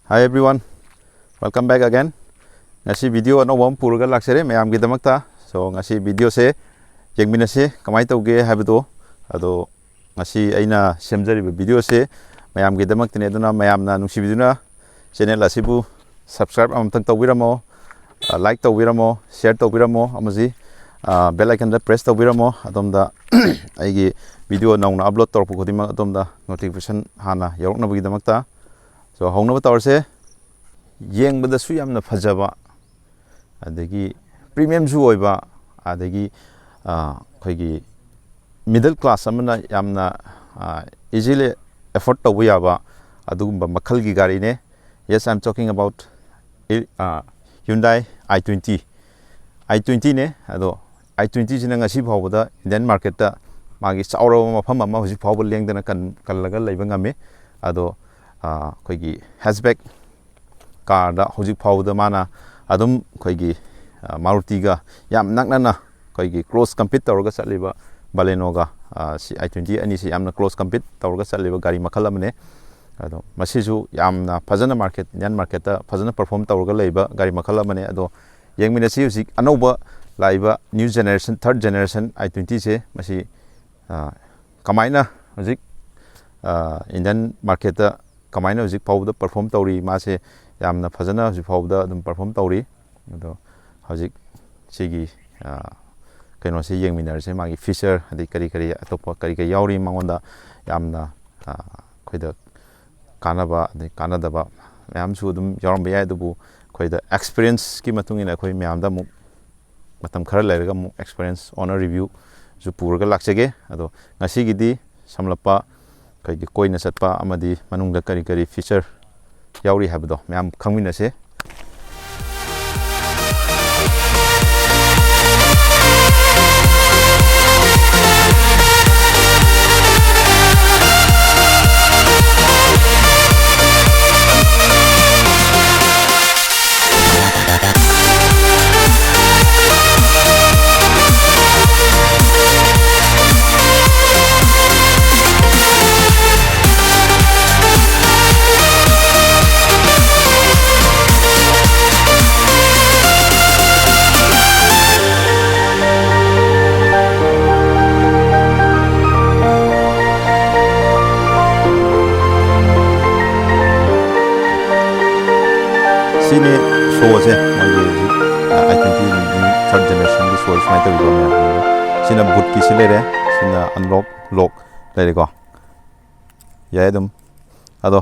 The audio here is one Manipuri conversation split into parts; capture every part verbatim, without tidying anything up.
Hi everyone, welcome back again. ꯉꯁꯤ video ꯑꯅꯧꯕ ꯑꯃ ꯄꯨꯔꯒ ꯂꯥꯛꯆꯔꯦ ꯃꯌꯥꯝꯒꯤꯗꯃꯛꯇ. So ꯉꯁꯤ videoꯁꯦ ꯌꯦꯡꯃꯤꯟꯅꯁꯦ ꯀꯃꯥꯏꯅ ꯇꯧꯒꯦ ꯍꯥꯏꯕꯗꯣ꯫ ꯑꯗꯣ ꯉꯁꯤ ꯑꯩꯅ ꯁꯦꯝꯖꯔꯤꯕ videoꯁꯦ ꯃꯌꯥꯝꯒꯤꯗꯃꯛꯇꯅꯦ, ꯑꯗꯨꯅ ꯃꯌꯥꯝꯅ ꯅꯨꯡꯁꯤꯕꯤꯗꯨꯅ channel ꯑꯁꯤꯕꯨ subscribe ꯑꯃꯇꯪ ꯇꯧꯕꯤꯔꯝꯃꯣ, like ꯇꯧꯕꯤꯔꯝꯃꯣ, share ꯇꯧꯕꯤꯔꯝꯃꯣ, ꯑꯃꯗꯤ bell iconꯗ press ꯇꯧꯕꯤꯔꯝꯃꯣ꯫ ꯑꯗꯣꯝꯗ ꯑꯩꯒꯤ video ꯅꯧꯅ upload ꯇꯧꯔꯛꯄ ꯈꯨꯗꯤꯡꯃꯛ ꯑꯗꯣꯝꯗ notification ꯍꯥꯟꯅ ꯌꯧꯔꯛꯅꯕꯒꯤꯗꯃꯛꯇ꯫ So ꯍꯧꯅꯕ ꯇꯧꯔꯁꯦ꯫ ꯌꯦꯡꯕꯗꯁꯨ ꯌꯥꯝꯅ ꯐꯖꯕ, ꯑꯗꯒꯤ premiumꯁꯨ ꯑꯣꯏꯕ, ꯑꯗꯒꯤ ꯑꯩꯈꯣꯏꯒꯤ middle class ꯑꯃꯅ ꯌꯥꯝꯅ easily afford ꯇꯧꯕ ꯌꯥꯕ ꯑꯗꯨꯒꯨꯝꯕ ꯃꯈꯜꯒꯤ ꯒꯥꯔꯤꯅꯦ꯫ Yes, I am talking about Hyundai i twenty. i twentyꯅꯦ꯫ ꯑꯗꯣ i twentyꯁꯤꯅ ꯉꯁꯤ ꯐꯥꯎꯕꯗ Indian marketꯇ ꯃꯥꯒꯤ ꯆꯥꯎꯔꯕ ꯃꯐꯝ ꯑꯃ ꯍꯧꯖꯤꯛ ꯐꯥꯎꯕ ꯂꯦꯡꯗꯅ ꯀꯜꯂꯒ ꯂꯩꯕ ꯉꯝꯃꯤ꯫ ꯑꯗꯣ ꯑꯩꯈꯣꯏꯒꯤ hatchback carꯗ ꯍꯧꯖꯤꯛ ꯐꯥꯎꯕꯗ ꯃꯥꯅ ꯑꯗꯨꯝ ꯑꯩꯈꯣꯏꯒꯤ Marutiꯒ ꯌꯥꯝ ꯅꯛꯅꯅ ꯑꯩꯈꯣꯏꯒꯤ close compete ꯇꯧꯔꯒ ꯆꯠꯂꯤꯕ Balenoꯒ ꯁꯤ i twenty ꯑꯅꯤꯁꯤ ꯌꯥꯝꯅ close compete ꯇꯧꯔꯒ ꯆꯠꯂꯤꯕ ꯒꯥꯔꯤ ꯃꯈꯜ ꯑꯃꯅꯦ꯫ ꯑꯗꯣ ꯃꯁꯤꯁꯨ ꯌꯥꯝꯅ ꯐꯖꯅ market, Indian marketꯇ ꯐꯖꯅ perform ꯇꯧꯔꯒ ꯂꯩꯕ ꯒꯥꯔꯤ ꯃꯈꯜ ꯑꯃꯅꯦ꯫ ꯑꯗꯣ ꯌꯦꯡꯃꯤꯟꯅꯁꯤ ꯍꯧꯖꯤꯛ ꯑꯅꯧꯕ ꯂꯥꯛꯏꯕ new generation, third generation i twentyꯁꯦ ꯃꯁꯤ ꯀꯃꯥꯏꯅ ꯍꯧꯖꯤꯛ Indian marketꯇ ꯀꯃꯥꯏꯅ ꯍꯧꯖꯤꯛ ꯐꯥꯎꯕꯗ perform ꯇꯧꯔꯤ꯫ ꯃꯥꯁꯦ ꯌꯥꯝꯅ ꯐꯖꯅ ꯍꯧꯖꯤꯛ ꯐꯥꯎꯕꯗ ꯑꯗꯨꯝ perform ꯇꯧꯔꯤ꯫ ꯑꯗꯣ ꯍꯧꯖꯤꯛ ꯁꯤꯒꯤ ꯀꯩꯅꯣꯁꯤ ꯌꯦꯡꯃꯤꯟꯅꯔꯁꯦ, ꯃꯥꯒꯤ feature ꯑꯗꯩ ꯀꯔꯤ ꯀꯔꯤ ꯑꯇꯣꯞꯄ ꯀꯔꯤ ꯀꯔꯤ ꯌꯥꯎꯔꯤ ꯃꯉꯣꯟꯗ ꯌꯥꯝꯅ ꯑꯩꯈꯣꯏꯗ ꯀꯥꯟꯅꯕ ꯑꯗꯩ ꯀꯥꯟꯅꯗꯕ ꯃꯌꯥꯝꯁꯨ ꯑꯗꯨꯝ ꯌꯥꯎꯔꯝꯕ ꯌꯥꯏ꯫ ꯑꯗꯨꯕꯨ ꯑꯩꯈꯣꯏꯗ experienceꯀꯤ ꯃꯇꯨꯡ ꯏꯟꯅ ꯑꯩꯈꯣꯏ ꯃꯌꯥꯝꯗ ꯑꯃꯨꯛ ꯃꯇꯝ ꯈꯔ ꯂꯩꯔꯒ ꯑꯃꯨꯛ experience on a reviewꯁꯨ ꯄꯨꯔꯒ ꯂꯥꯛꯆꯒꯦ꯫ ꯑꯗꯣ ꯉꯁꯤꯒꯤꯗꯤ ꯁꯝꯂꯞꯄ ꯑꯩꯈꯣꯏꯒꯤ ꯀꯣꯏꯅ ꯆꯠꯄ ꯑꯃꯗꯤ ꯃꯅꯨꯡꯗ ꯀꯔꯤ ꯀꯔꯤ feature ꯌꯥꯎꯔꯤ ꯍꯥꯏꯕꯗꯣ ꯃꯌꯥꯝ ꯈꯪꯃꯤꯟꯅꯁꯦ꯫ ꯁꯤꯅꯤ ꯁꯣꯁꯦ, ꯃꯣꯏꯒꯤ ꯍꯧꯖꯤꯛ ꯑꯥꯏ ꯇ꯭ꯋꯦꯟꯇꯤ ꯊꯥꯔꯠ ꯖꯦꯅꯦꯔꯦꯁꯟꯒꯤ ꯁꯣꯁꯦ ꯁꯨꯃꯥꯏꯅ ꯇꯧꯕꯤꯕ ꯃꯌꯥꯝ꯫ ꯁꯤꯅ ꯕꯨꯠꯀꯤꯁꯤ ꯂꯩꯔꯦ, ꯁꯤꯅ ꯑꯟꯂꯣꯛ, ꯂꯣꯛ ꯂꯩꯔꯦꯀꯣ꯫ ꯌꯥꯏ ꯑꯗꯨꯝ꯫ ꯑꯗꯣ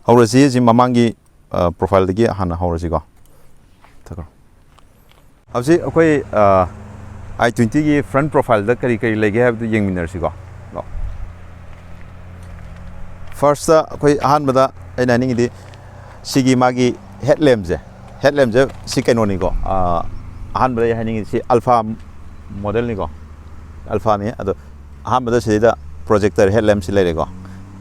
ꯍꯧꯔꯁꯤ, ꯁꯤ ꯃꯃꯥꯡꯒꯤ ꯄ꯭ꯔꯣꯐꯥꯏꯜꯗꯒꯤ ꯍꯥꯟꯅ ꯍꯧꯔꯁꯤꯀꯣ꯫ ꯊꯛꯈ꯭ꯔꯣ꯫ ꯍꯧꯖꯤꯛ ꯑꯩꯈꯣꯏ ꯑꯥꯏ ꯇ꯭ꯋꯦꯟꯇꯤꯒꯤ ꯐ꯭ꯔꯟ ꯄ꯭ꯔꯣꯐꯥꯏꯜꯗ ꯀꯔꯤ ꯀꯔꯤ ꯂꯩꯒꯦ ꯍꯥꯏꯕꯗꯨ ꯌꯦꯡꯃꯤꯟꯅꯔꯁꯤꯀꯣ꯫ ꯐꯥꯔꯁꯇ ꯑꯩꯈꯣꯏ ꯑꯍꯥꯟꯕꯗ ꯑꯩꯅ ꯍꯥꯏꯅꯤꯡꯉꯤꯗꯤ ꯁꯤꯒꯤ ꯃꯥꯒꯤ ꯍꯦꯠꯂꯦꯝꯁꯦ, ꯍꯦꯠꯂꯦꯝꯁꯦ ꯁꯤ ꯀꯩꯅꯣꯅꯤꯀꯣ꯫ ꯑꯍꯥꯟꯕꯗ ꯑꯩ ꯍꯥꯏꯅꯤꯡꯉꯤꯁꯤ ꯁꯤ ꯑꯜꯐꯥ ꯃꯣꯗꯦꯜꯅꯤꯀꯣ, ꯑꯜꯐꯥꯅꯤ꯫ ꯑꯗꯣ ꯑꯍꯥꯟꯕꯗ ꯁꯤꯗꯩꯗ ꯄ꯭ꯔꯣꯖꯦꯛꯇꯔ ꯍꯦꯠꯂꯦꯝꯁꯤ ꯂꯩꯔꯦꯀꯣ꯫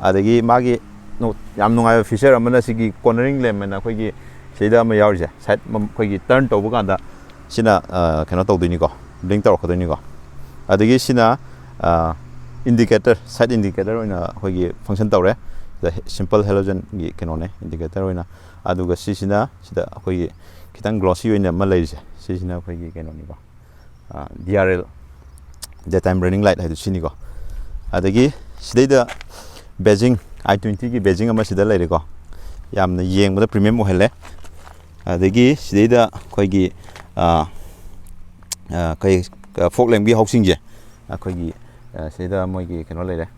ꯑꯗꯒꯤ ꯃꯥꯒꯤ ꯅꯨ-, ꯌꯥꯝ ꯅꯨꯡꯉꯥꯏꯕ ꯐꯤꯆꯔ ꯑꯃꯅ ꯁꯤꯒꯤ ꯀꯣꯔꯅꯔꯤꯡ ꯂꯦꯝ ꯍꯥꯏꯅ ꯑꯩꯈꯣꯏꯒꯤ ꯁꯤꯗ ꯑꯃ ꯌꯥꯎꯔꯤꯁꯦ, ꯁꯥꯏꯠ ꯑꯩꯈꯣꯏꯒꯤ ꯇꯔꯟ ꯇꯧꯕ ꯀꯥꯟꯗ ꯁꯤꯅ, ꯑ, ꯀꯩꯅꯣ ꯇꯧꯗꯣꯏꯅꯤꯀꯣ, ꯕ꯭ꯂꯤꯡ ꯇꯧꯔꯛꯀꯗꯣꯏꯅꯤꯀꯣ꯫ ꯑꯗꯒꯤ ꯁꯤꯅ, ꯑ, ꯏꯟꯗꯤꯀꯦꯇꯔ, ꯁꯥꯏꯠ ꯏꯟꯗꯤꯀꯦꯇꯔ ꯑꯣꯏꯅ ꯑꯩꯈꯣꯏꯒꯤ ꯐꯪꯁꯟ ꯇꯧꯔꯦ꯫ ꯁꯤꯗ ꯍꯦ-, ꯁꯤꯝꯄꯜ ꯍꯦꯂꯣꯖꯟꯒꯤ ꯀꯩꯅꯣꯅꯦ, ꯏꯟꯗꯤꯀꯦꯇꯔ ꯑꯣꯏꯅ꯫ ꯑꯗꯨꯒ ꯁꯤꯁꯤꯅ ꯁꯤꯗ ꯑꯩꯈꯣꯏꯒꯤ ꯈꯤꯇꯪ ꯒ꯭ꯂꯣꯁꯤ ꯑꯣꯏꯅ ꯑꯃ ꯂꯩꯔꯤꯁꯦ, ꯁꯤꯁꯤꯅ ꯑꯩꯈꯣꯏꯒꯤ ꯀꯩꯅꯣꯅꯤꯀꯣ, ꯗꯤ ꯑꯥꯔ ꯑꯦꯜ, ꯗꯦ ꯇꯥꯏꯝ ꯔꯟꯅꯤꯡ ꯂꯥꯏꯠ ꯍꯥꯏꯗꯣ ꯁꯤꯅꯤꯀꯣ꯫ ꯑꯗꯒꯤ ꯁꯤꯗꯩꯗ ꯕꯦꯖꯤꯡ, ꯑꯥꯏ ꯇ꯭ꯋꯦꯟꯇꯤꯒꯤ ꯕꯦꯖꯤꯡ ꯑꯃ ꯁꯤꯗ ꯂꯩꯔꯦꯀꯣ, ꯌꯥꯝꯅ ꯌꯦꯡꯕꯗ ꯄ꯭ꯔꯤꯃꯤꯌꯝ ꯑꯣꯏꯍꯜꯂꯦ꯫ ꯑꯗꯒꯤ ꯁꯤꯗꯩꯗ ꯑꯩꯈꯣꯏꯒꯤ, ꯑ, ꯑ, ꯀꯩ, ꯐꯣꯛ ꯂꯦꯝꯒꯤ ꯍꯥꯎꯁꯤꯡꯁꯦ ꯑꯩꯈꯣꯏꯒꯤ, ꯑ, ꯁꯤꯗ ꯃꯣꯏꯒꯤ ꯀꯩꯅꯣ ꯂꯩꯔꯦ꯫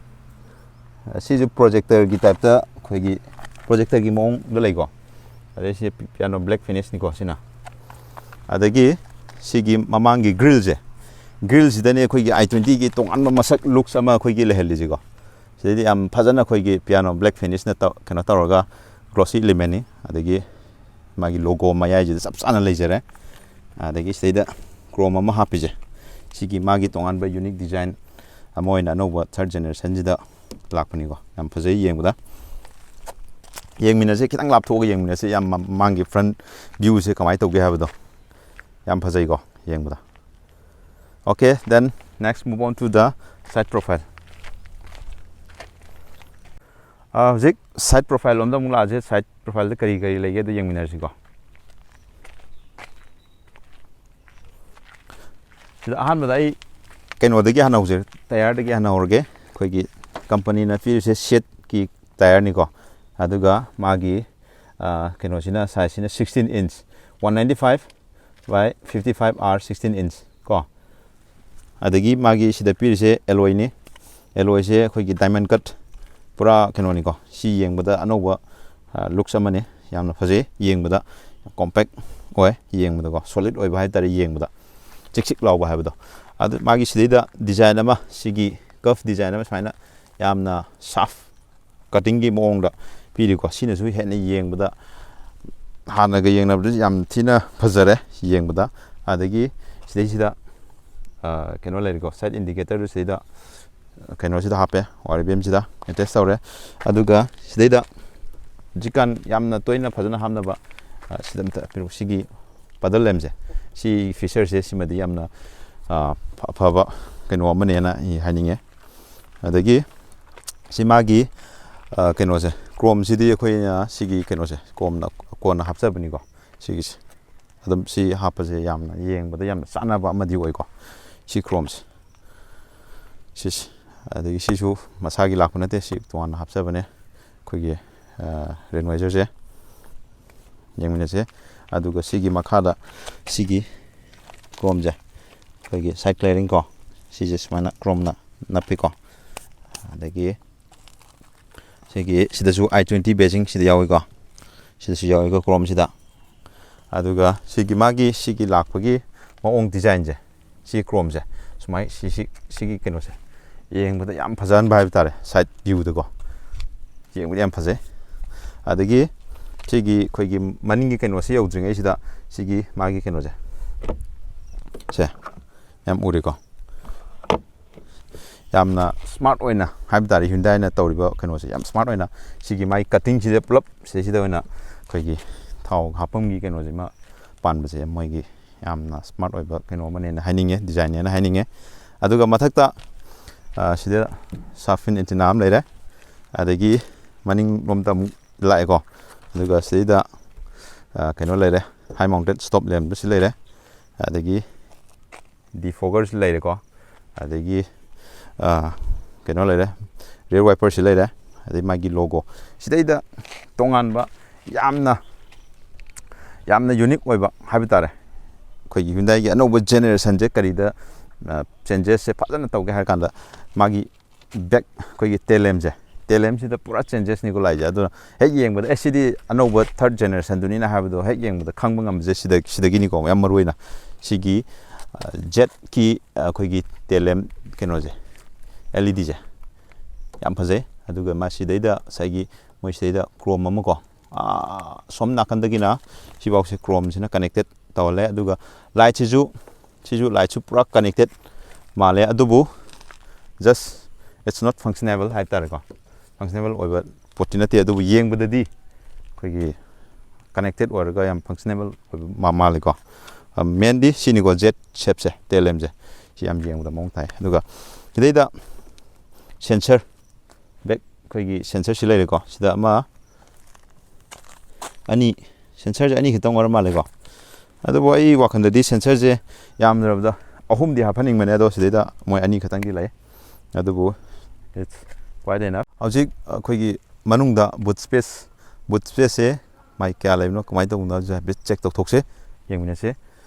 ꯁꯤꯁꯨ ꯄ꯭ꯔꯣꯖꯦꯛꯇꯔꯒꯤ ꯇꯥꯏꯞꯇ ꯑꯩꯈꯣꯏꯒꯤ ꯄ꯭ꯔꯣꯖꯦꯛꯇꯔꯒꯤ ꯃꯑꯣꯡꯗ ꯂꯩꯀꯣ꯫ ꯑꯗꯩ ꯁꯤ ꯄꯤꯌꯥꯅꯣ ꯕ꯭ꯂꯦꯛ ꯐꯤꯅꯤꯁꯅꯤꯀꯣ ꯁꯤꯅ꯫ ꯑꯗꯒꯤ ꯁꯤꯒꯤ ꯃꯃꯥꯡꯒꯤ ꯒ꯭ꯔꯤꯜꯁꯦ, ꯒ꯭ꯔꯤꯜꯁꯤꯗꯅꯦ ꯑꯩꯈꯣꯏꯒꯤ ꯑꯥꯏ ꯇ꯭ꯋꯦꯟꯇꯤꯒꯤ ꯇꯣꯉꯥꯟꯕ ꯃꯁꯛ, ꯂꯨꯛꯁ ꯑꯃ ꯑꯩꯈꯣꯏꯒꯤ ꯂꯩꯍꯜꯂꯤꯁꯤꯀꯣ꯫ ꯁꯤꯗꯩꯗꯤ ꯌꯥꯝ ꯐꯖꯅ ꯑꯩꯈꯣꯏꯒꯤ ꯄꯤꯌꯥꯅꯣ ꯕ꯭ꯂꯦꯛ ꯐꯤꯅꯤꯁꯅ ꯇꯧ-, ꯀꯩꯅꯣ ꯇꯧꯔꯒ ꯒ꯭ꯂꯣꯁꯤ ꯏꯂꯤꯃꯦꯟꯅꯤ꯫ ꯑꯗꯒꯤ ꯃꯥꯒꯤ ꯂꯣꯒꯣ ꯃꯌꯥꯏꯁꯤꯗ ꯆꯞ ꯆꯥꯅ ꯂꯩꯖꯔꯦ꯫ ꯑꯗꯒꯤ ꯁꯤꯗꯩꯗ ꯀ꯭ꯔꯣꯝ ꯑꯃ ꯍꯥꯞꯄꯤꯁꯦ, ꯁꯤꯒꯤ ꯃꯥꯒꯤ ꯇꯣꯉꯥꯟꯕ ꯌꯨꯅꯤꯛ ꯗꯤꯖꯥꯏꯟ ꯑꯃ ꯑꯣꯏꯅ ꯑꯅꯧꯕ ꯊꯥꯔꯠ ꯖꯦꯅꯦꯔꯦꯁꯟꯁꯤꯗ ꯂꯥꯛꯄꯅꯤꯀꯣ꯫ ꯌꯥꯝ ꯐꯖꯩ ꯌꯦꯡꯕꯗ꯫ ꯌꯦꯡꯃꯤꯟꯅꯁꯦ, ꯈꯤꯇꯪ ꯂꯥꯞꯊꯣꯛꯑꯒ ꯌꯦꯡꯃꯤꯟꯅꯁꯦ꯫ ꯌꯥꯝ ꯃ-, ꯃꯃꯥꯡꯒꯤ ꯐ꯭ꯔꯟ ꯚ꯭ꯌꯨꯁꯦ ꯀꯃꯥꯏꯅ ꯇꯧꯒꯦ ꯍꯥꯏꯕꯗꯣ꯫ ꯌꯥꯝ ꯐꯖꯩꯀꯣ ꯌꯦꯡꯕꯗ꯫ Okay, then next move on to the side profile. ꯑ, ꯍꯧꯖꯤꯛ ꯁꯥꯏꯠ ꯄ꯭ꯔꯣꯐꯥꯏꯜ ꯂꯣꯝꯗ ꯑꯃꯨꯛ ꯂꯥꯛꯑꯁꯦ꯫ ꯁꯥꯏꯠ ꯄ꯭ꯔꯣꯐꯥꯏꯜꯗ ꯀꯔꯤ ꯀꯔꯤ ꯂꯩꯒꯦ ꯑꯗꯨ ꯌꯦꯡꯃꯤꯟꯅꯔꯁꯤꯀꯣ꯫ ꯁꯤꯗ ꯑꯍꯥꯟꯕꯗ ꯑꯩ ꯀꯩꯅꯣꯗꯒꯤ ꯍꯥꯟꯅ ꯍꯧꯖꯔꯦ, ꯇꯌꯥꯔꯗꯒꯤ ꯍꯥꯟꯅ ꯍꯧꯔꯒꯦ꯫ ꯑꯩꯈꯣꯏꯒꯤ ꯀꯝꯄꯅꯤꯅ ꯄꯤꯔꯤꯁꯦ ꯁꯦꯠꯀꯤ ꯇꯌꯥꯔꯅꯤꯀꯣ꯫ ꯑꯗꯨꯒ ꯃꯥꯒꯤ, ꯀꯩꯅꯣꯁꯤꯅ, ꯁꯥꯏꯖꯁꯤꯅ sixteen inch, one ninety five by fifty five R, sixteen inch ꯀꯣ꯫ ꯑꯗꯒꯤ ꯃꯥꯒꯤ ꯁꯤꯗ ꯄꯤꯔꯤꯁꯦ ꯑꯦꯂꯣꯏꯅꯤ꯫ ꯑꯦꯂꯣꯏꯁꯦ ꯑꯩꯈꯣꯏꯒꯤ diamond cut, ꯄꯨꯔꯥ ꯀꯩꯅꯣꯅꯤꯀꯣ꯫ ꯁꯤ ꯌꯦꯡꯕꯗ ꯑꯅꯧꯕ ꯂꯨꯛꯁ ꯑꯃꯅꯤ꯫ ꯌꯥꯝꯅ ꯐꯖꯩ ꯌꯦꯡꯕꯗ, ꯀꯣꯝꯄꯦꯛ ꯑꯣꯏ ꯌꯦꯡꯕꯗꯀꯣ, ꯁꯣꯂꯤꯠ ꯑꯣꯏꯕ ꯍꯥꯏꯇꯥꯔꯦ꯫ ꯌꯦꯡꯕꯗ ꯆꯤꯛ ꯆꯤꯛ ꯂꯥꯎꯕ ꯍꯥꯏꯕꯗꯣ꯫ ꯑꯗꯨ ꯃꯥꯒꯤ ꯁꯤꯗꯩꯗ ꯗꯤꯖꯥꯏꯟ ꯑꯃ, ꯁꯤꯒꯤ ꯀꯐ ꯗꯤꯖꯥꯏꯟ ꯑꯃ ꯁꯨꯃꯥꯏꯅ ꯌꯥꯝꯅ ꯁꯥꯐ ꯀꯇꯤꯡꯒꯤ ꯃꯑꯣꯡꯗ ꯄꯤꯔꯤꯀꯣ꯫ ꯁꯤꯅꯁꯨ ꯍꯦꯟꯅ ꯌꯦꯡꯕꯗ, ꯍꯥꯟꯅꯒ ꯌꯦꯡꯅꯕꯗ ꯌꯥꯝ ꯊꯤꯅ ꯐꯖꯔꯦ ꯌꯦꯡꯕꯗ꯫ ꯑꯗꯒꯤ ꯁꯤꯗꯩꯁꯤꯗ ꯀꯩꯅꯣ ꯂꯩꯔꯦꯀꯣ, ꯁꯥꯏꯠ ꯏꯟꯗꯤꯀꯦꯇꯔꯗꯨ ꯁꯤꯗꯩꯗ ꯀꯩꯅꯣꯁꯤꯗ ꯍꯥꯞꯄꯦ, ꯋꯥꯔꯤ ꯕꯦꯝꯁꯤꯗ ꯑꯦꯇꯦꯁ ꯇꯧꯔꯦ꯫ ꯑꯗꯨꯒ ꯁꯤꯗꯩꯗ ꯍꯧꯖꯤꯛꯀꯥꯟ ꯌꯥꯝꯅ ꯇꯣꯏꯅ ꯐꯖꯅ ꯍꯥꯞꯅꯕ, ꯁꯤꯗ ꯑꯝꯇ ꯄꯤꯔꯛꯎ, ꯁꯤꯒꯤ ꯄꯗꯜ ꯂꯦꯝꯁꯦ, ꯁꯤ ꯐꯤꯆꯔꯁꯦ ꯁꯤꯃꯗꯤ ꯌꯥꯝꯅ ꯑꯐꯕ ꯀꯩꯅꯣ ꯑꯃꯅꯦꯅ ꯑꯩ ꯍꯥꯏꯅꯤꯡꯉꯦ꯫ ꯑꯗꯒꯤ ꯁꯤ ꯃꯥꯒꯤ ꯀꯩꯅꯣꯁꯦ, ꯀ꯭ꯔꯣꯝꯁꯤꯗꯤ ꯑꯩꯈꯣꯏꯅ ꯁꯤꯒꯤ ꯀꯩꯅꯣꯁꯦ ꯀ꯭ꯔꯣꯝꯅ ꯀꯣꯟꯅ ꯍꯥꯞꯆꯕꯅꯤꯀꯣ꯫ ꯁꯤꯒꯤꯁꯦ ꯑꯗꯨꯝ ꯁꯤ ꯍꯥꯞꯄꯁꯦ ꯌꯥꯝꯅ ꯌꯦꯡꯕꯗ ꯌꯥꯝꯅ ꯆꯥꯟꯅꯕ ꯑꯃꯗꯤ ꯑꯣꯏꯀꯣ, ꯁꯤ ꯀ꯭ꯔꯣꯝꯁꯦ꯫ ꯁꯤꯁꯦ, ꯑꯗꯒꯤ ꯁꯤꯁꯨ ꯃꯁꯥꯒꯤ ꯂꯥꯛꯄ ꯅꯠꯇꯦ, ꯁꯤ ꯇꯣꯉꯥꯟꯅ ꯍꯥꯞꯆꯕꯅꯦ ꯑꯩꯈꯣꯏꯒꯤ ꯔꯦꯟ ꯋꯥꯏꯖꯔꯁꯦ꯫ ꯌꯦꯡꯃꯤꯟꯅꯁꯦ꯫ ꯑꯗꯨꯒ ꯁꯤꯒꯤ ꯃꯈꯥꯗ ꯁꯤꯒꯤ ꯀ꯭ꯔꯣꯝꯁꯦ, ꯑꯩꯈꯣꯏꯒꯤ ꯁꯥꯏꯠ ꯀ꯭ꯂꯤꯌꯥꯔꯤꯡ ꯀꯣ, ꯁꯤꯁꯦ ꯁꯨꯃꯥꯏꯅ ꯀ꯭ꯔꯣꯝꯅ ꯅꯞꯄꯤꯀꯣ꯫ ꯑꯗꯒꯤ ꯁꯤꯒꯤ ꯁꯤꯗꯁꯨ I twenty ꯕꯦꯖꯤꯡ ꯁꯤꯗ ꯌꯥꯎꯏꯀꯣ꯫ ꯁꯤꯗꯁꯨ ꯌꯥꯎꯏꯀꯣ ꯀ꯭ꯔꯣꯝꯁꯤꯗ꯫ ꯑꯗꯨꯒ ꯁꯤꯒꯤ ꯃꯥꯒꯤ ꯁꯤꯒꯤ ꯂꯥꯛꯄꯒꯤ ꯃꯑꯣꯡ ꯗꯤꯖꯥꯏꯟꯁꯦ, ꯁꯤ ꯀ꯭ꯔꯣꯝꯁꯦ ꯁꯨꯃꯥꯏ, ꯁꯤ, ꯁꯤ, ꯁꯤꯒꯤ ꯀꯩꯅꯣꯁꯦ ꯌꯦꯡꯕꯗ ꯌꯥꯝ ꯐꯖꯍꯟꯕ ꯍꯥꯏꯕ ꯇꯥꯔꯦ, ꯁꯥꯏꯠ ꯚ꯭ꯌꯨꯗꯀꯣ ꯌꯦꯡꯕꯗ ꯌꯥꯝ ꯐꯖꯩ꯫ ꯑꯗꯒꯤ ꯁꯤꯒꯤ ꯑꯩꯈꯣꯏꯒꯤ ꯃꯅꯤꯡꯒꯤ ꯀꯩꯅꯣꯁꯤ ꯌꯧꯗ꯭ꯔꯤꯉꯩꯁꯤꯗ ꯁꯤꯒꯤ ꯃꯥꯒꯤ ꯀꯩꯅꯣꯁꯦ, ꯁꯦ ꯌꯥꯝ ꯎꯔꯦꯀꯣ꯫ ꯌꯥꯝꯅ ꯁ꯭ꯃꯥꯔꯠ ꯑꯣꯏꯅ ꯍꯥꯏꯕ ꯇꯥꯔꯦ, ꯍ꯭ꯌꯨꯟꯗꯥꯏꯅ ꯇꯧꯔꯤꯕ ꯀꯩꯅꯣꯁꯦ ꯌꯥꯝ ꯁ꯭ꯃꯥꯔꯠ ꯑꯣꯏꯅ ꯁꯤꯒꯤ ꯃꯥꯒꯤ ꯀꯠꯇꯤꯡꯁꯤꯗ ꯄꯨꯂꯞ ꯁꯤꯗꯩꯁꯤꯗ ꯑꯣꯏꯅ ꯑꯩꯈꯣꯏꯒꯤ ꯊꯥꯎ ꯍꯥꯞꯐꯝꯒꯤ ꯀꯩꯅꯣꯁꯤꯃ ꯄꯥꯟꯕꯁꯦ ꯃꯣꯏꯒꯤ ꯌꯥꯝꯅ ꯁ꯭ꯃꯥꯔꯠ ꯑꯣꯏꯕ ꯀꯩꯅꯣ ꯑꯃꯅꯦꯅ ꯍꯥꯏꯅꯤꯡꯉꯦ, ꯗꯤꯖꯥꯏꯟꯅꯦꯅ ꯍꯥꯏꯅꯤꯡꯉꯦ꯫ ꯑꯗꯨꯒ ꯃꯊꯛꯇ, ꯑ, ꯁꯤꯗ ꯁꯥꯔꯐ ꯐꯤꯟ ꯑꯦꯟꯇꯤꯅꯥ ꯑꯃ ꯂꯩꯔꯦ꯫ ꯑꯗꯒꯤ ꯃꯅꯤꯡꯂꯣꯝꯗ ꯑꯃꯨꯛ ꯂꯥꯛꯑꯦꯀꯣ꯫ ꯑꯗꯨꯒ ꯁꯤꯗꯩꯗ, ꯑ, ꯀꯩꯅꯣ ꯂꯩꯔꯦ, ꯍꯥꯏ ꯃꯥꯎꯟꯇꯦꯠ ꯁ꯭ꯇꯣꯞ ꯂꯦꯝꯞ ꯁꯤ ꯂꯩꯔꯦ꯫ ꯑꯗꯒꯤ ꯗꯤꯐꯣꯒꯔꯁꯨ ꯂꯩꯔꯦꯀꯣ꯫ ꯑꯗꯒꯤ, ꯑ, ꯀꯩꯅꯣ ꯂꯩꯔꯦ, ꯔꯤꯌꯔ ꯋꯥꯏꯄꯔꯁꯤ ꯂꯩꯔꯦ꯫ ꯑꯗꯩ ꯃꯥꯒꯤ ꯂꯣꯒꯣ꯫ ꯁꯤꯗꯩꯗ ꯇꯣꯉꯥꯟꯕ ꯌꯥꯝꯅ ꯌꯥꯝꯅ ꯌꯨꯅꯤꯛ ꯑꯣꯏꯕ ꯍꯥꯏꯕ ꯇꯥꯔꯦ꯫ ꯑꯩꯈꯣꯏꯒꯤ ꯍ꯭ꯌꯨꯟꯗꯥꯏꯒꯤ ꯑꯅꯧꯕ ꯖꯦꯅꯦꯔꯦꯁꯟꯁꯦ ꯀꯔꯤꯗ ꯆꯦꯟꯖꯦꯁꯁꯦ ꯐꯖꯅ ꯇꯧꯒꯦ ꯍꯥꯏꯔ ꯀꯥꯟꯗ, ꯃꯥꯒꯤ ꯕꯦꯛ, ꯑꯩꯈꯣꯏꯒꯤ ꯇꯦꯂꯦꯝꯁꯦ, ꯇꯦꯂꯦꯝꯁꯤꯗ ꯄꯨꯔꯥ ꯆꯦꯟꯖꯦꯁꯅꯤꯀꯣ ꯂꯥꯛꯏꯁꯦ꯫ ꯑꯗꯨꯅ ꯍꯦꯛ ꯌꯦꯡꯕꯗ, "ꯑꯦ, ꯁꯤꯗꯤ ꯑꯅꯧꯕ ꯊꯥꯔꯠ ꯖꯦꯅꯦꯔꯦꯁꯟꯗꯨꯅꯤꯅ" ꯍꯥꯏꯕꯗꯣ ꯍꯦꯛ ꯌꯦꯡꯕꯗ ꯈꯪꯕ ꯉꯝꯕꯁꯦ ꯁꯤꯗ, ꯁꯤꯗꯒꯤꯅꯤꯀꯣ꯫ ꯌꯥꯝ ꯃꯔꯨ ꯑꯣꯏꯅ ꯁꯤꯒꯤ ꯖꯦꯠꯀꯤ ꯑꯩꯈꯣꯏꯒꯤ ꯇꯦꯂꯦꯝ ꯀꯩꯅꯣꯁꯦ, ꯑꯦꯜ ꯏ ꯗꯤꯁꯦ ꯌꯥꯝ ꯐꯖꯩ꯫ ꯑꯗꯨꯒ ꯃꯥ ꯁꯤꯗꯩꯗ ꯉꯁꯥꯏꯒꯤ ꯃꯣꯏ ꯁꯤꯗꯩꯗ ꯀ꯭ꯔꯣꯝ ꯑꯃꯀꯣ, ꯑꯥ, ꯁꯣꯝ ꯅꯥꯀꯟꯗꯒꯤꯅ ꯁꯤꯐꯥꯎꯁꯦ ꯀ꯭ꯔꯣꯝꯁꯤꯅ ꯀꯅꯦꯛꯇꯦꯠ ꯇꯧꯍꯜꯂꯦ꯫ ꯑꯗꯨꯒ ꯂꯥꯏꯠꯁꯤꯁꯨ, ꯁꯤꯁꯨ ꯂꯥꯏꯠꯁꯨ ꯄꯨꯔꯥ ꯀꯅꯦꯛꯇꯦꯠ ꯃꯥꯜꯂꯦ, ꯑꯗꯨꯕꯨ just it's not functionable ꯍꯥꯏꯕ ꯇꯥꯔꯦꯀꯣ꯫ ꯐꯪꯁꯅꯦꯕꯜ ꯑꯣꯏꯕ ꯄꯣꯠꯇꯤ ꯅꯠꯇꯦ, ꯑꯗꯨꯕꯨ ꯌꯦꯡꯕꯗꯗꯤ ꯑꯩꯈꯣꯏꯒꯤ ꯀꯅꯦꯛꯇꯦꯠ ꯑꯣꯏꯔꯒ ꯌꯥꯝ ꯐꯪꯁꯅꯦꯕꯜ ꯑꯣꯏꯕ ꯃꯥ-, ꯃꯥꯜꯂꯦꯀꯣ꯫ ꯃꯦꯟꯗꯤ ꯁꯤꯅꯤꯀꯣ, ꯖꯦꯠ ꯁꯦꯞꯁꯦ, ꯇꯦꯂꯦꯝꯁꯦ, ꯁꯤ ꯌꯥꯝ ꯌꯦꯡꯕꯗ ꯃꯑꯣꯡ ꯇꯥꯏ꯫ ꯑꯗꯨꯒ ꯁꯤꯗꯩꯗ ꯁꯦꯟꯁꯔ, ꯕꯦꯛ ꯑꯩꯈꯣꯏꯒꯤ ꯁꯦꯟꯁꯔꯁꯤ ꯂꯩꯔꯦꯀꯣ꯫ ꯁꯤꯗ ꯑꯃ, ꯑꯅꯤ, ꯁꯦꯟꯁꯔꯁꯦ ꯑꯅꯤ ꯈꯛꯇꯪ ꯑꯣꯏꯔ ꯃꯥꯜꯂꯦꯀꯣ꯫ ꯑꯗꯨꯕꯨ ꯑꯩ ꯋꯥꯈꯜꯗꯗꯤ ꯁꯦꯟꯁꯔꯁꯦ ꯌꯥꯝꯗ꯭ꯔꯕꯗ ꯑꯍꯨꯝꯗꯤ ꯍꯥꯞꯍꯟꯅꯤꯡꯕꯅꯦ, ꯑꯗꯣ ꯁꯤꯗꯩꯗ ꯃꯣꯏ ꯑꯅꯤ ꯈꯛꯇꯪꯗꯤ ꯂꯩ꯫ ꯑꯗꯨꯕꯨ it's quite enough꯫ ꯍꯧꯖꯤꯛ ꯑꯩꯈꯣꯏꯒꯤ ꯃꯅꯨꯡꯗ ꯕꯨꯠ ꯁ꯭ꯄꯦꯁ, ꯕꯨꯠ ꯁ꯭ꯄꯦꯁꯁꯦ ꯃꯥꯏ ꯀꯌꯥ ꯂꯩꯕꯅꯣ, ꯀꯃꯥꯏꯅ ꯇꯧꯕꯅꯣ ꯍꯥꯏꯕꯁꯦ ꯍꯥꯏꯐꯦꯠ ꯆꯦꯛ ꯇꯧꯊꯣꯛꯁꯦ, ꯌꯦꯡꯃꯤꯟꯅꯁꯦ꯫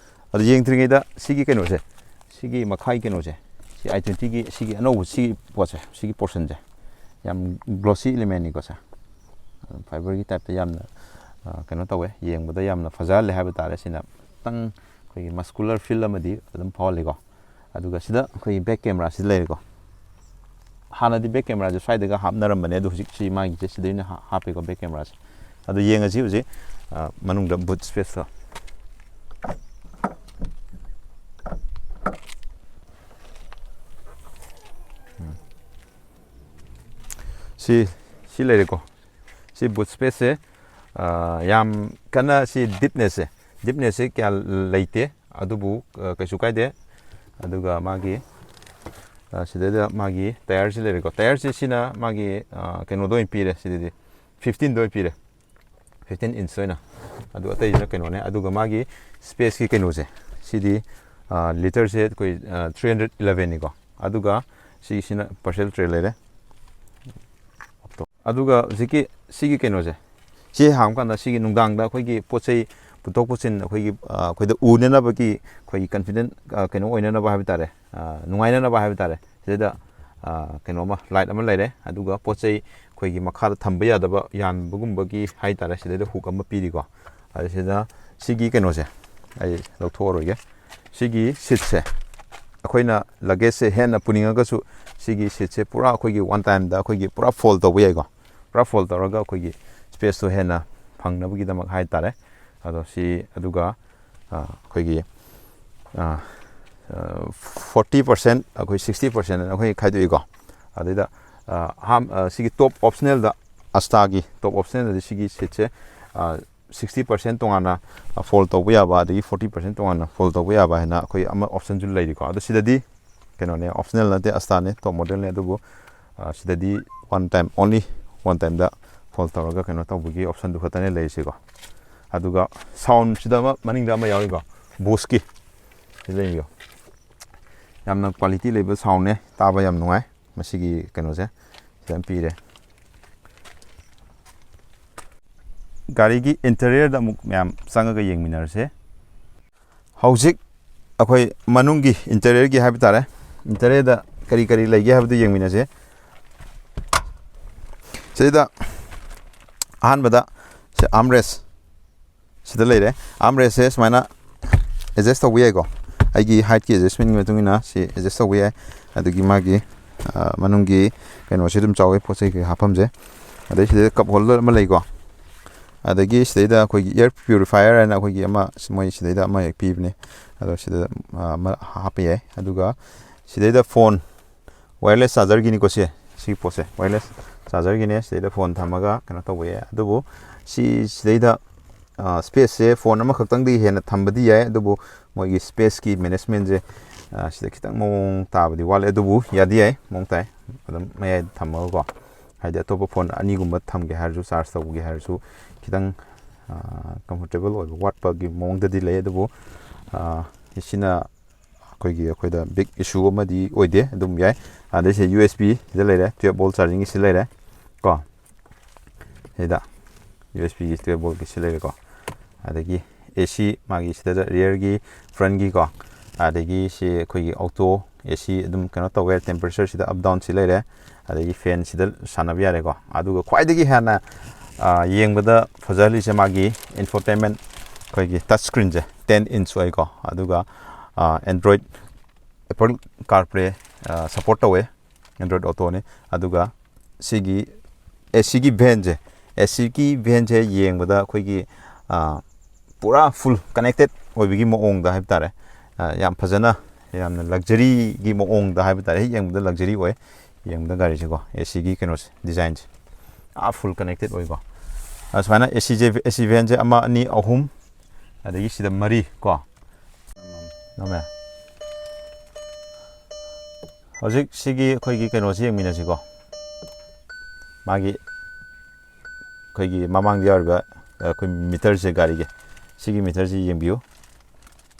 ꯑꯗꯨ ꯌꯦꯡꯗ꯭ꯔꯤꯉꯩꯗ ꯁꯤꯒꯤ ꯀꯩꯅꯣꯁꯦ, ꯁꯤꯒꯤ ꯃꯈꯥꯒꯤ ꯀꯩꯅꯣꯁꯦ, ꯁꯤ ꯑꯥꯏ ꯇ꯭ꯋꯦꯟꯇꯤꯒꯤ ꯁꯤꯒꯤ ꯑꯅꯧꯕ ꯁꯤꯒꯤ ꯄꯣꯠꯁꯦ, ꯁꯤꯒꯤ ꯄꯣꯔꯁꯟꯁꯦ ꯌꯥꯝ ꯒ꯭ꯂꯣꯁꯤ ꯏꯂꯤꯃꯦꯟꯅꯤꯀꯣ ꯁꯦ꯫ ꯐꯥꯏꯕꯔꯒꯤ ꯇꯥꯏꯞꯇ ꯌꯥꯝꯅ, ꯑ, ꯀꯩꯅꯣ ꯇꯧꯋꯦ, ꯌꯦꯡꯕꯗ ꯌꯥꯝꯅ ꯐꯖꯍꯜꯂꯦ ꯍꯥꯏꯕ ꯇꯥꯔꯦ꯫ ꯁꯤꯅ ꯈꯤꯇꯪ ꯑꯩꯈꯣꯏꯒꯤ ꯃꯁꯀꯨꯂꯔ ꯐꯤꯜ ꯑꯃꯗꯤ ꯑꯗꯨꯝ ꯐꯥꯎꯍꯜꯂꯤꯀꯣ꯫ ꯑꯗꯨꯒ ꯁꯤꯗ ꯑꯩꯈꯣꯏꯒꯤ ꯕꯦꯛ ꯀꯦꯃꯦꯔꯥꯁꯤ ꯂꯩꯔꯦꯀꯣ꯫ ꯍꯥꯟꯅꯗꯤ ꯕꯦꯛ ꯀꯦꯃꯦꯔꯥꯁꯦ ꯁ꯭ꯋꯥꯏꯗꯒ ꯍꯥꯞꯅꯔꯝꯕꯅꯦ, ꯑꯗꯣ ꯍꯧꯖꯤꯛꯁꯤ ꯃꯥꯒꯤꯁꯦ ꯁꯤꯗ ꯑꯣꯏꯅ ꯍꯥ-, ꯍꯥꯞꯄꯦꯀꯣ ꯕꯦꯛ ꯀꯦꯃꯦꯔꯥꯁꯦ꯫ ꯑꯗꯣ ꯌꯦꯡꯉꯁꯤ ꯍꯧꯖꯤꯛ, ꯑ, ꯃꯅꯨꯡꯗ ꯕꯨꯠ ꯁ꯭ꯄꯦꯁꯇꯣ꯫ ꯎꯝ꯫ ꯁꯤ, ꯁꯤ ꯂꯩꯔꯦꯀꯣ꯫ ꯁꯤ ꯕꯨꯠ ꯁ꯭ꯄꯦꯁꯁꯦ, ꯑ, ꯌꯥꯝ ꯀꯟꯅ ꯁꯤ ꯗꯤꯞꯅꯦꯁꯁꯦ, ꯗꯤꯞꯅꯦꯁꯁꯦ ꯀꯌꯥ ꯂꯩꯇꯦ, ꯑꯗꯨꯕꯨ, ꯑ, ꯀꯩꯁꯨ ꯀꯥꯏꯗꯦ꯫ ꯑꯗꯨꯒ ꯃꯥꯒꯤ, ꯑ, ꯁꯤꯗꯩꯗ ꯃꯥꯒꯤ ꯇꯥꯌꯔꯁꯤ ꯂꯩꯔꯦꯀꯣ꯫ ꯇꯥꯌꯔꯁꯤ ꯁꯤꯅ ꯃꯥꯒꯤ, ꯑ, ꯀꯩꯅꯣꯗ ꯑꯣꯏꯅ ꯄꯤꯔꯦ, ꯁꯤꯗꯗꯤ ꯐꯤꯐꯇꯤꯟꯗ ꯑꯣꯏꯅ ꯄꯤꯔꯦ, ꯐꯤꯐꯇꯤꯟ ꯏꯟꯁ ꯑꯣꯏꯅ꯫ ꯑꯗꯨ ꯑꯇꯩꯁꯤꯅ ꯀꯩꯅꯣꯅꯦ꯫ ꯑꯗꯨꯒ ꯃꯥꯒꯤ ꯁ꯭ꯄꯦꯁꯀꯤ ꯀꯩꯅꯣꯁꯦ, ꯁꯤꯗꯤ, ꯑ, ꯂꯤꯇꯔꯁꯦ ꯑꯩꯈꯣꯏ, ꯑ, ꯊ꯭ꯔꯤ ꯍꯟꯗ꯭ꯔꯦꯠ ꯏꯂꯚꯦꯟꯅꯤꯀꯣ꯫ ꯑꯗꯨꯒ ꯁꯤꯁꯤꯅ ꯄꯥꯔꯁꯦꯜ ꯇ꯭ꯔꯦ ꯂꯩꯔꯦ꯫ ꯑꯗꯨꯒ ꯍꯧꯖꯤꯛꯀꯤ ꯁꯤꯒꯤ ꯀꯩꯅꯣꯁꯦ, ꯁꯤ ꯍꯥꯡꯕ ꯀꯥꯟꯗ ꯁꯤꯒꯤ ꯅꯨꯡꯗꯥꯡꯗ ꯑꯩꯈꯣꯏꯒꯤ ꯄꯣꯠ ꯆꯩ ꯄꯨꯊꯣꯛ ꯄꯨꯁꯤꯟ ꯑꯩꯈꯣꯏꯒꯤ, ꯑ, ꯑꯩꯈꯣꯏꯗ ꯎꯅꯅꯕꯒꯤ ꯑꯩꯈꯣꯏꯒꯤ confident, ꯑ, ꯀꯩꯅꯣ ꯑꯣꯏꯅꯅꯕ ꯍꯥꯏꯕ ꯇꯥꯔꯦ, ꯑ, ꯅꯨꯡꯉꯥꯏꯅꯅꯕ ꯍꯥꯏꯕ ꯇꯥꯔꯦ꯫ ꯁꯤꯗꯩꯗ, ꯑ, ꯀꯩꯅꯣꯃ, light ꯑꯃ ꯂꯩꯔꯦ꯫ ꯑꯗꯨꯒ ꯄꯣꯠ ꯆꯩ ꯑꯩꯈꯣꯏꯒꯤ ꯃꯈꯥꯗ ꯊꯝꯕ ꯌꯥꯗꯕ ꯌꯥꯟꯕꯒꯨꯝꯕꯒꯤ ꯍꯥꯏ ꯇꯥꯔꯦ, ꯁꯤꯗꯩꯗ hook ꯑꯃ ꯄꯤꯔꯤꯀꯣ꯫ ꯑꯗꯨ ꯁꯤꯗ ꯁꯤꯒꯤ ꯀꯩꯅꯣꯁꯦ ꯑꯩ ꯂꯧꯊꯣꯛꯑꯔꯣꯏꯒꯦ꯫ ꯁꯤꯒꯤ seatꯁꯦ ꯑꯩꯈꯣꯏꯅ luggageꯁꯦ ꯍꯦꯟꯅ ꯄꯨꯅꯤꯡꯉꯒꯁꯨ ꯁꯤꯒꯤ seatꯁꯦ ꯄꯨꯔꯥ ꯑꯩꯈꯣꯏꯒꯤ one timeꯗ ꯑꯩꯈꯣꯏꯒꯤ ꯄꯨꯔꯥ fold ꯇꯧꯕ ꯌꯥꯏꯀꯣ꯫ ꯄꯨꯔꯥ fold ꯇꯧꯔꯒ ꯑꯩꯈꯣꯏꯒꯤ spaceꯇꯣ ꯍꯦꯟꯅ ꯐꯪꯅꯕꯒꯤꯗꯃꯛ ꯍꯥꯏ ꯇꯥꯔꯦ꯫ ꯑꯗꯣ ꯁꯤ ꯑꯗꯨꯒ, ꯑ, ꯑꯩꯈꯣꯏꯒꯤ, ꯑ, ꯑ, forty percent, ꯑꯩꯈꯣꯏ sixty percent ꯑꯩꯈꯣꯏ ꯈꯥꯏꯗꯣꯛꯏꯀꯣ꯫ ꯑꯗꯩꯗ, ꯑ, ꯑꯍꯥꯟ-, ꯑ, ꯁꯤꯒꯤ top optionalꯗ, Astaꯒꯤ top optionalꯗꯗꯤ ꯁꯤꯒꯤ seatꯁꯦ, ꯑ, sixty percent ꯇꯣꯉꯥꯟꯅ, ꯑ, fold ꯇꯧꯕ ꯌꯥꯕ, ꯑꯗꯒꯤ forty percent ꯇꯣꯉꯥꯟꯅ fold ꯇꯧꯕ ꯌꯥꯕ ꯍꯥꯏꯅ ꯑꯩꯈꯣꯏ ꯑꯃ optionꯁꯨ ꯂꯩꯔꯤꯀꯣ꯫ ꯑꯗꯣ ꯁꯤꯗꯗꯤ ꯀꯩꯅꯣꯅꯦ, optional ꯅꯠꯇꯦ, Astaꯅꯦ, top modelꯅꯦ, ꯑꯗꯨꯕꯨ, ꯑ, ꯁꯤꯗꯗꯤ one time, only one timeꯗ fold ꯇꯧꯔꯒ ꯀꯩꯅꯣ ꯇꯧꯕꯒꯤ optionꯗꯨ ꯈꯛꯇꯅꯦ ꯂꯩꯔꯤꯁꯤꯀꯣ꯫ ꯑꯗꯨꯒ soundꯁꯤꯗ ꯑꯃ, ꯃꯅꯤꯡꯗ ꯑꯃ ꯌꯥꯎꯔꯤꯀꯣ, Boseꯀꯤ꯫ ꯁꯤ ꯂꯩꯌꯣ꯫ ꯌꯥꯝꯅ quality ꯂꯩꯕ soundꯅꯦ, ꯇꯥꯕ ꯌꯥꯝ ꯅꯨꯡꯉꯥꯏ꯫ ꯃꯁꯤꯒꯤ ꯀꯩꯅꯣꯁꯦ ꯁꯤꯗ ꯑꯃ ꯄꯤꯔꯦ꯫ ꯒꯥꯔꯤꯒꯤ interiorꯗ ꯑꯃꯨꯛ ꯃꯌꯥꯝ ꯆꯪꯉꯒ ꯌꯦꯡꯃꯤꯟꯅꯔꯁꯦ꯫ ꯍꯧꯖꯤꯛ ꯑꯩꯈꯣꯏ ꯃꯅꯨꯡꯒꯤ interiorꯒꯤ ꯍꯥꯏꯕ ꯇꯥꯔꯦ, interiorꯗ ꯀꯔꯤ ꯀꯔꯤ ꯂꯩꯒꯦ ꯍꯥꯏꯕꯗꯨ ꯌꯦꯡꯃꯤꯟꯅꯁꯦ꯫ ꯁꯤꯗ ꯑꯍꯥꯟꯕꯗ ꯁꯤ armrest ꯁꯤꯗ ꯂꯩꯔꯦ꯫ Armrestꯁꯦ ꯁꯨꯃꯥꯏꯅ adjust ꯇꯧꯕ ꯌꯥꯏꯀꯣ꯫ ꯑꯩꯒꯤ heightꯀꯤ adjustmentꯀꯤ ꯃꯇꯨꯡ ꯏꯟꯅ ꯁꯤ adjust ꯇꯧꯕ ꯌꯥꯏ꯫ ꯑꯗꯒꯤ ꯃꯥꯒꯤ, ꯑ, ꯃꯅꯨꯡꯒꯤ ꯀꯩꯅꯣꯁꯦ ꯑꯗꯨꯝ ꯆꯥꯎꯋꯤ, ꯄꯣꯠ ꯆꯩ ꯀꯩꯀꯥ ꯍꯥꯞꯐꯝꯁꯦ꯫ ꯑꯗꯩ ꯁꯤꯗꯩꯗ cup holder ꯑꯃ ꯂꯩꯀꯣ꯫ ꯑꯗꯒꯤ ꯁꯤꯗꯩꯗ ꯑꯩꯈꯣꯏꯒꯤ air purifier ꯍꯥꯏꯅ ꯑꯩꯈꯣꯏꯒꯤ ꯑꯃ, ꯃꯣꯏ ꯁꯤꯗꯩꯗ ꯑꯃ ꯍꯦꯛ ꯄꯤꯕꯅꯦ꯫ ꯑꯗꯣ ꯁꯤꯗ, ꯑ, ꯑꯃ ꯍꯥꯞꯄ ꯌꯥꯏ꯫ ꯑꯗꯨꯒ ꯁꯤꯗꯩꯗ phone wireless chargerꯒꯤꯅꯤꯀꯣ ꯁꯦ, ꯁꯤꯒꯤ ꯄꯣꯠꯁꯦ wireless chargerꯒꯤꯅꯦ꯫ ꯁꯤꯗꯩꯗ phone ꯊꯝꯃꯒ ꯀꯩꯅꯣ ꯇꯧꯕ ꯌꯥꯏ꯫ ꯑꯗꯨꯕꯨ ꯁꯤ, ꯁꯤꯗꯩꯗ, ꯑ, spaceꯁꯦ phone ꯑꯃꯈꯛꯇꯪꯗꯒꯤ ꯍꯦꯟꯅ ꯊꯝꯕꯗꯤ ꯌꯥꯏ, ꯑꯗꯨꯕꯨ ꯃꯣꯏꯒꯤ spaceꯀꯤ managementꯁꯦ, ꯑ, ꯁꯤꯗ ꯈꯤꯇꯪ ꯃꯑꯣꯡ ꯇꯥꯕꯗꯤ ꯋꯥꯠꯂꯦ, ꯑꯗꯨꯕꯨ ꯌꯥꯗꯤ ꯌꯥꯏ, ꯃꯑꯣꯡ ꯇꯥꯏ꯫ ꯑꯗꯨꯝ ꯃꯌꯥꯏꯗ ꯊꯝꯃꯒꯀꯣ, ꯍꯥꯏꯗꯤ ꯑꯇꯣꯞꯄ phone ꯑꯅꯤꯒꯨꯝꯕ ꯊꯝꯒꯦ ꯍꯥꯏꯔꯁꯨ, charge ꯇꯧꯒꯦ ꯍꯥꯏꯔꯁꯨ ꯈꯤꯇꯪ, ꯑ, comfortable ꯑꯣꯏꯕ ꯋꯥꯠꯄꯒꯤ ꯃꯑꯣꯡꯗꯗꯤ ꯂꯩ꯫ ꯑꯗꯨꯕꯨ, ꯑ, ꯁꯤꯅ ꯑꯩꯈꯣꯏꯒꯤ, ꯑꯩꯈꯣꯏꯗ big issue ꯑꯃꯗꯤ ꯑꯣꯏꯗꯦ, ꯑꯗꯨꯝ ꯌꯥꯏ꯫ ꯑꯗꯩ ꯁꯤ U S B ꯁꯤꯗ ꯂꯩꯔꯦ, twelve volt chargingꯒꯤ ꯁꯤ ꯂꯩꯔꯦ ꯀꯣ꯫ ꯁꯤꯗ ꯌꯨ ꯑꯦꯁ ꯕꯤꯒꯤ twelve voltꯀꯤ ꯁꯤ ꯂꯩꯔꯦꯀꯣ꯫ ꯑꯗꯒꯤ ꯑꯦ ꯁꯤ ꯃꯥꯒꯤ ꯁꯤꯗ rearꯒꯤ, frontꯒꯤꯀꯣ, ꯑꯗꯒꯤ ꯁꯤ ꯑꯩꯈꯣꯏꯒꯤ auto, ꯑꯦ ꯁꯤ ꯑꯗꯨꯝ ꯀꯩꯅꯣ ꯇꯧꯋꯦ, temperature ꯁꯤꯗ up down ꯁꯤ ꯂꯩꯔꯦ꯫ ꯑꯗꯒꯤ fan ꯁꯤꯗ ꯁꯥꯟꯅꯕ ꯌꯥꯔꯦꯀꯣ꯫ ꯑꯗꯨꯒ ꯈ꯭ꯋꯥꯏꯗꯒꯤ ꯍꯦꯟꯅ, ꯑ, ꯌꯦꯡꯕꯗ ꯐꯖꯍꯜꯂꯤꯁꯦ ꯃꯥꯒꯤ infotainment, ꯑꯩꯈꯣꯏꯒꯤ touch screenꯁꯦ ten inch ꯑꯣꯏꯀꯣ꯫ ꯑꯗꯨꯒ, ꯑ, Android, Apple CarPlay, ꯑ, support ꯇꯧꯋꯦ꯫ Android Autoꯅꯤ꯫ ꯑꯗꯨꯒ ꯁꯤꯒꯤ ꯑꯦ ꯁꯤꯒꯤ vanꯁꯦ, ꯑꯦ ꯁꯤꯒꯤ vanꯁꯦ ꯌꯦꯡꯕꯗ ꯑꯩꯈꯣꯏꯒꯤ, ꯑ, ꯄꯨꯔꯥ full connected ꯑꯣꯏꯕꯒꯤ ꯃꯑꯣꯡꯗ ꯍꯥꯏꯕ ꯇꯥꯔꯦ꯫ ꯑ, ꯌꯥꯝ ꯐꯖꯅ, ꯌꯥꯝꯅ luxuryꯒꯤ ꯃꯑꯣꯡꯗ ꯍꯥꯏꯕ ꯇꯥꯔꯦ꯫ ꯍꯦꯛ ꯌꯦꯡꯕꯗ luxury ꯑꯣꯏ꯫ ꯌꯦꯡꯕꯗ ꯒꯥꯔꯤꯁꯦꯀꯣ, ꯑꯦ ꯁꯤꯒꯤ ꯀꯩꯅꯣꯁꯦ, designꯁꯦ, ꯑꯥ, full connected ꯑꯣꯏꯀꯣ꯫ ꯑ, ꯁꯨꯃꯥꯏꯅ ꯑꯦ ꯁꯤꯁꯦ, ꯑꯦ ꯁꯤ vanꯁꯦ ꯑꯃ, ꯑꯅꯤ, ꯑꯍꯨꯝ, ꯑꯗꯒꯤ ꯁꯤꯗ ꯃꯔꯤ ꯀꯣ꯫ ꯅꯝꯃꯦ꯫ ꯍꯧꯖꯤꯛ ꯁꯤꯒꯤ ꯑꯩꯈꯣꯏꯒꯤ ꯀꯩꯅꯣꯁꯤ ꯌꯦꯡꯃꯤꯟꯅꯁꯤꯀꯣ꯫ ꯃꯥꯒꯤ ꯑꯩꯈꯣꯏꯒꯤ ꯃꯃꯥꯡꯗ ꯌꯥꯎꯔꯤꯕ, ꯑꯩꯈꯣꯏ meterꯁꯦ, ꯒꯥꯔꯤꯒꯤ, ꯁꯤꯒꯤ meterꯁꯤ ꯌꯦꯡꯕꯤꯌꯨ꯫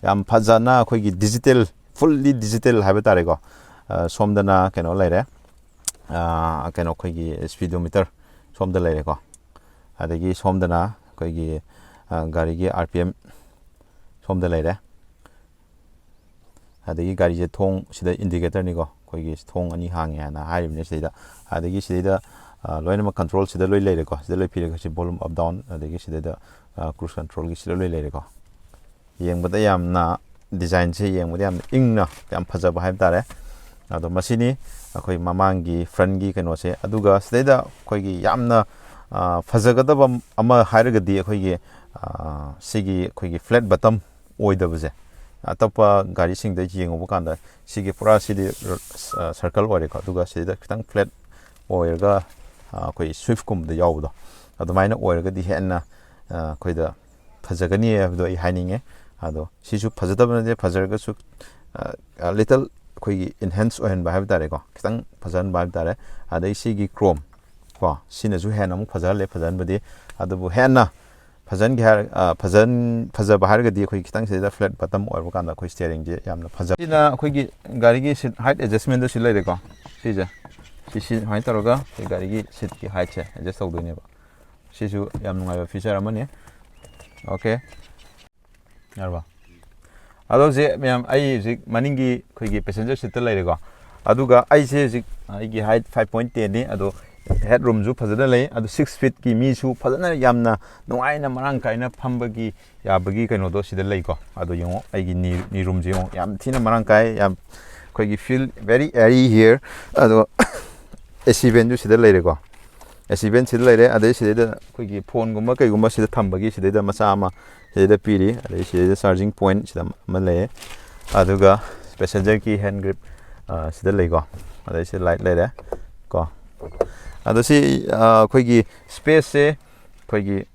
ꯌꯥꯝ ꯐꯖꯅ ꯑꯩꯈꯣꯏꯒꯤ digital, fully digital ꯍꯥꯏꯕ ꯇꯥꯔꯦꯀꯣ꯫ ꯑ, ꯁꯣꯝꯗꯅ ꯀꯩꯅꯣ ꯂꯩꯔꯦ, ꯑ, ꯀꯩꯅꯣ ꯑꯩꯈꯣꯏꯒꯤ speedometer ꯁꯣꯝꯗ ꯂꯩꯔꯦꯀꯣ꯫ ꯑꯗꯒꯤ ꯁꯣꯝꯗꯅ ꯑꯩꯈꯣꯏꯒꯤ, ꯑ, ꯒꯥꯔꯤꯒꯤ R P M ꯁꯣꯝꯗ ꯂꯩꯔꯦ꯫ ꯑꯗꯒꯤ ꯒꯥꯔꯤꯁꯦ ꯊꯣꯡ ꯁꯤꯗ indicatorꯅꯤꯀꯣ, ꯑꯩꯈꯣꯏꯒꯤ ꯊꯣꯡ ꯑꯅꯤ ꯍꯥꯡꯉꯦ ꯍꯥꯏꯅ ꯍꯥꯏꯔꯤꯕꯅꯤ ꯁꯤꯗꯩꯗ꯫ ꯑꯗꯒꯤ ꯁꯤꯗꯩꯗ, ꯑ, ꯂꯣꯏꯅꯃꯛ control ꯁꯤꯗ ꯂꯣꯏ ꯂꯩꯔꯦꯀꯣ꯫ ꯁꯤꯗ ꯂꯣꯏ ꯄꯤꯔꯒ ꯁꯤ volume up down, ꯑꯗꯒꯤ ꯁꯤꯗꯩꯗ, ꯑ, cruise controlꯒꯤ ꯁꯤꯗ ꯂꯣꯏ ꯂꯩꯔꯦꯀꯣ꯫ ꯌꯦꯡꯕꯗ ꯌꯥꯝꯅ, designꯁꯦ ꯌꯦꯡꯕꯗ ꯌꯥꯝꯅ ꯏꯪꯅ, ꯌꯥꯝ ꯐꯖꯕ ꯍꯥꯏꯕ ꯇꯥꯔꯦ꯫ ꯑꯗꯣ ꯃꯁꯤꯅꯤ ꯑꯩꯈꯣꯏ ꯃꯃꯥꯡꯒꯤ, frontꯀꯤ ꯀꯩꯅꯣꯁꯦ꯫ ꯑꯗꯨꯒ ꯁꯤꯗꯩꯗ ꯑꯩꯈꯣꯏꯒꯤ ꯌꯥꯝꯅ, ꯑ, ꯐꯖꯒꯗꯕ ꯑꯃ ꯍꯥꯏꯔꯒꯗꯤ ꯑꯩꯈꯣꯏꯒꯤ, ꯑ, ꯁꯤꯒꯤ ꯑꯩꯈꯣꯏꯒꯤ flat bottom ꯑꯣꯏꯗꯕꯁꯦ꯫ ꯑꯇꯣꯞꯄ ꯒꯥꯔꯤꯁꯤꯡꯗ ꯌꯦꯡꯉꯨꯕ ꯀꯥꯟꯗ ꯁꯤꯒꯤ ꯄꯨꯔꯥ ꯁꯤꯗꯤ, ꯑ, circle ꯑꯣꯏꯔꯦꯀꯣ꯫ ꯑꯗꯨꯒ ꯁꯤꯗ ꯈꯤꯇꯪ flat ꯑꯣꯏꯔꯒ, ꯑ, ꯑꯩꯈꯣꯏ Swiftꯀꯨꯝꯕꯗ ꯌꯥꯎꯕꯗꯣ, ꯑꯗꯨꯃꯥꯏꯅ ꯑꯣꯏꯔꯒꯗꯤ ꯍꯦꯟꯅ, ꯑ, ꯑꯩꯈꯣꯏꯗ ꯐꯖꯒꯅꯤ ꯍꯥꯏꯕꯗꯣ ꯑꯩ ꯍꯥꯏꯅꯤꯡꯉꯦ꯫ ꯑꯗꯣ ꯁꯤꯁꯨ ꯐꯖꯗꯕ ꯅꯠꯇꯦ, ꯐꯖꯔꯒꯁꯨ, ꯑ, little ꯑꯩꯈꯣꯏꯒꯤ enhance ꯑꯣꯏꯍꯟꯕ ꯍꯥꯏꯕ ꯇꯥꯔꯦꯀꯣ, ꯈꯤꯇꯪ ꯐꯖꯍꯟꯕ ꯍꯥꯏꯕ ꯇꯥꯔꯦ꯫ ꯑꯗꯩ ꯁꯤꯒꯤ chrome ꯀꯣ, ꯁꯤꯅꯁꯨ ꯍꯦꯟꯅ ꯑꯃꯨꯛ ꯐꯖꯍꯜꯂꯦ꯫ ꯐꯖꯍꯟꯕꯗꯤ, ꯑꯗꯨꯕꯨ ꯍꯦꯟꯅ ꯐꯖꯍꯟꯒꯦ ꯍꯥꯏꯔ-, ꯑ, ꯐꯖꯍꯟ-, ꯐꯖꯕ ꯍꯥꯏꯔꯒꯗꯤ ꯑꯩꯈꯣꯏ ꯈꯤꯇꯪ ꯁꯤꯗꯩꯗ flat bottom ꯑꯣꯏꯕ ꯀꯥꯟꯗ ꯑꯩꯈꯣꯏ steeringꯁꯦ ꯌꯥꯝꯅ ꯐꯖꯕ꯫ ꯁꯤꯅ ꯑꯩꯈꯣꯏꯒꯤ ꯒꯥꯔꯤꯒꯤ seat height adjustmentꯗꯣ ꯁꯤ ꯂꯩꯔꯦꯀꯣ꯫ ꯁꯤꯁꯦ, ꯁꯤ, ꯁꯤ ꯁꯨꯃꯥꯏꯅ ꯇꯧꯔꯒ ꯑꯩꯈꯣꯏ ꯒꯥꯔꯤꯒꯤ seatꯀꯤ heightꯁꯦ adjust ꯇꯧꯗꯣꯏꯅꯦꯕ꯫ ꯁꯤꯁꯨ ꯌꯥꯝ ꯅꯨꯡꯉꯥꯏꯕ feature ꯑꯃꯅꯤ꯫ Okay, ꯌꯥꯔꯕ? ꯑꯗꯣ ꯍꯧꯖꯤꯛ ꯃꯌꯥꯝ, ꯑꯩ ꯍꯧꯖꯤꯛ ꯃꯅꯤꯡꯒꯤ ꯑꯩꯈꯣꯏꯒꯤ passenger seat ꯇ ꯂꯩꯔꯦꯀꯣ꯫ ꯑꯗꯨꯒ ꯑꯩꯁꯦ ꯍꯧꯖꯤꯛ, ꯑꯩꯒꯤ height five point ten ꯅꯤ꯫ ꯑꯗꯣ head room ꯁꯨ ꯐꯖꯅ ꯂꯩ꯫ ꯑꯗꯣ six feet ꯀꯤ ꯃꯤꯁꯨ ꯐꯖꯅ ꯌꯥꯝꯅ ꯅꯨꯡꯉꯥꯏꯅ ꯃꯔꯥꯡ ꯀꯥꯏꯅ ꯐꯝꯕꯒꯤ ꯌꯥꯕꯒꯤ ꯀꯩꯅꯣꯗꯣ ꯁꯤꯗ ꯂꯩꯀꯣ꯫ ꯑꯗꯣ ꯌꯦꯡꯉꯣ, ꯑꯩꯒꯤ knee, knee room ꯁꯦ ꯌꯦꯡꯉꯣ, ꯌꯥꯝ ꯊꯤꯅ ꯃꯔꯥꯡ ꯀꯥꯏ, ꯌꯥꯝ, ꯑꯩꯈꯣꯏꯒꯤ feel very airy here꯫ ꯑꯗꯣ AC vent ꯁꯨ ꯁꯤꯗ ꯂꯩꯔꯦꯀꯣ꯫ AC vent ꯁꯤꯗ ꯂꯩꯔꯦ꯫ ꯑꯗꯩ ꯁꯤꯗꯩꯗ ꯑꯩꯈꯣꯏꯒꯤ phone ꯒꯨꯝꯕ ꯀꯩꯒꯨꯝꯕ ꯁꯤꯗ ꯊꯝꯕꯒꯤ ꯁꯤꯗꯩꯗ ꯃꯆꯥ ꯑꯃ ꯁꯤꯗꯩꯗ ꯄꯤꯔꯤ꯫ ꯑꯗꯩ ꯁꯤꯗꯩꯗ charging point ꯁꯤꯗ ꯑꯃ ꯂꯩꯌꯦ꯫ ꯑꯗꯨꯒ passenger ꯀꯤ hand grip, ꯑ, ꯁꯤꯗ ꯂꯩꯀꯣ꯫ ꯑꯗꯩ ꯁꯤ light ꯂꯩꯔꯦ ꯀꯣ꯫ ꯑꯗꯣ ꯁꯤ, ꯑ, ꯑꯩꯈꯣꯏꯒꯤ space ꯁꯦ ꯑꯩꯈꯣꯏꯒꯤ